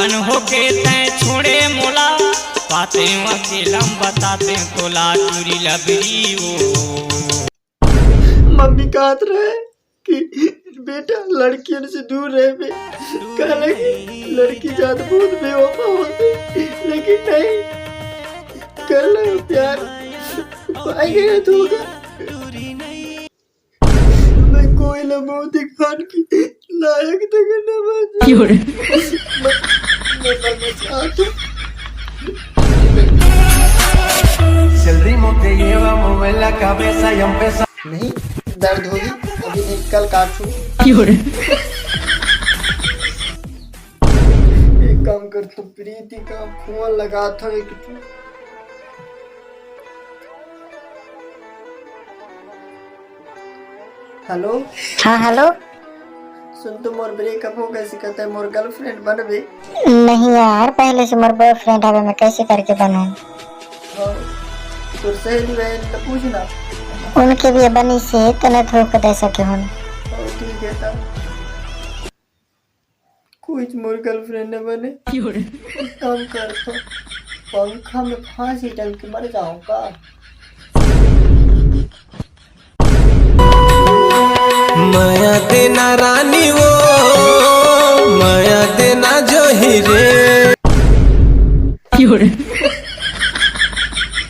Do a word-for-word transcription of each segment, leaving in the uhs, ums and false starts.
मन होके तै छोड़े मोला, पाते अकेलम बताते तोला चूरी लबरी ओ। मम्मी कहत रहे कि बेटा लड़कियन से दूर रहबे, कहले कि लड़की जात बहुत बेवफा होते, लेकिन नहीं, कर ले प्यार, पाई गए धोखा। मैं कोई ला मौत खान की लायक तक न बचा। क्यों रे? मैं, मैं मरना चाहता हूँ। Saldrimo te llevamos en la cabeza y empezamos. नहीं, दर्द होगी, अभी नहीं, कल काटू। क्यों रे? एक काम कर, तू प्रीति का फोन लगा था एक। हेलो। हाँ, हेलो। सुन, तू मोर ब्रेकअप हो गए, कहते मोर गर्लफ्रेंड बनबे? नहीं यार, पहले से मोर बॉयफ्रेंड हवे, मैं कैसे करके बनूं? हाँ, तोर सहेली बहन तो पूछ ना। उनके भी बनी से तने धोखा दे सके हूँ। हाँ, ठीक है तब। कुछ मोर गर्लफ्रेंड न बने। क्यों रे? एक काम कर तो, पंखा में फांसी डाल के मर जाऊं का? माया देना रानी वो, माया देना जो ही रे। क्यों रे?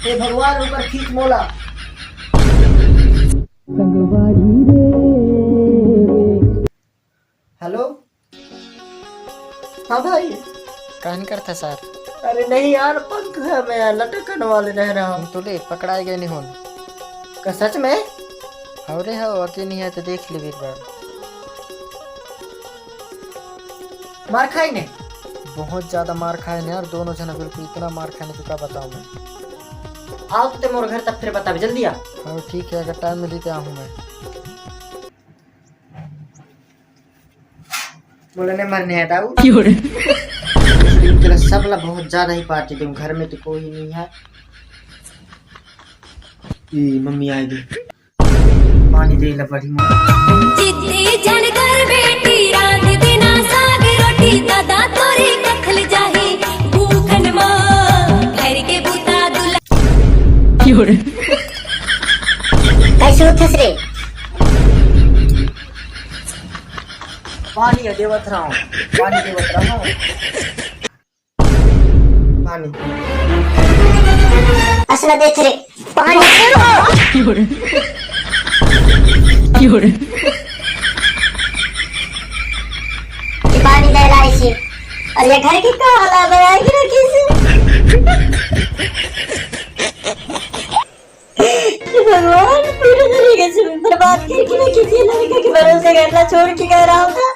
हे भगवान, ऊपर खींच मोला। हेलो। हाँ भाई। काहन करता सर? अरे नहीं यार, पंखा में लटकन वाले रह रहा हूँ। तो ले, पकड़ाए गए नहीं होन। का सच में? हवरे हो, अके नहीं है तो देख ले एक बार। मार खाई ने? बहुत ज्यादा मार खाए ने यार, दोनों जना बिल्कुल इतना मार खाए ने, तो का बताऊं मैं। आओ तो ते मोर घर तक, फिर बताबे, जल्दी आ। हाँ ठीक है, अगर टाइम मिली तो आहूँ मैं। बोले, "नहीं मरने है दाऊ।" क्यों रे? तेरा सबला बहुत ज्यादा ही पार्टी दूं, घर में तो कोई नहीं है। ई मम्मी आई गई, पानी दे ला बड़ी माँ। जिद्दी झन कर बेटी, रांध देना साग रोटी, दादा तोरे कखल जाही, भूखन माँ घर के बूता दुला। क्यों रे? कैसे उठस रे? पानी है, देवत रहा हूँ, पानी देवत रहा हूँ। पानी। असला देख रे, पानी। क्यों रे? क्यों रे? ये पानी दे ला इसे। और ये घर की कहाँ ला बनाएगी ना किसी? भगवान, पूरे तरीके से बर्बाद करके रखी थी लड़का के भरोसे करना छोड़ के गए रहा था।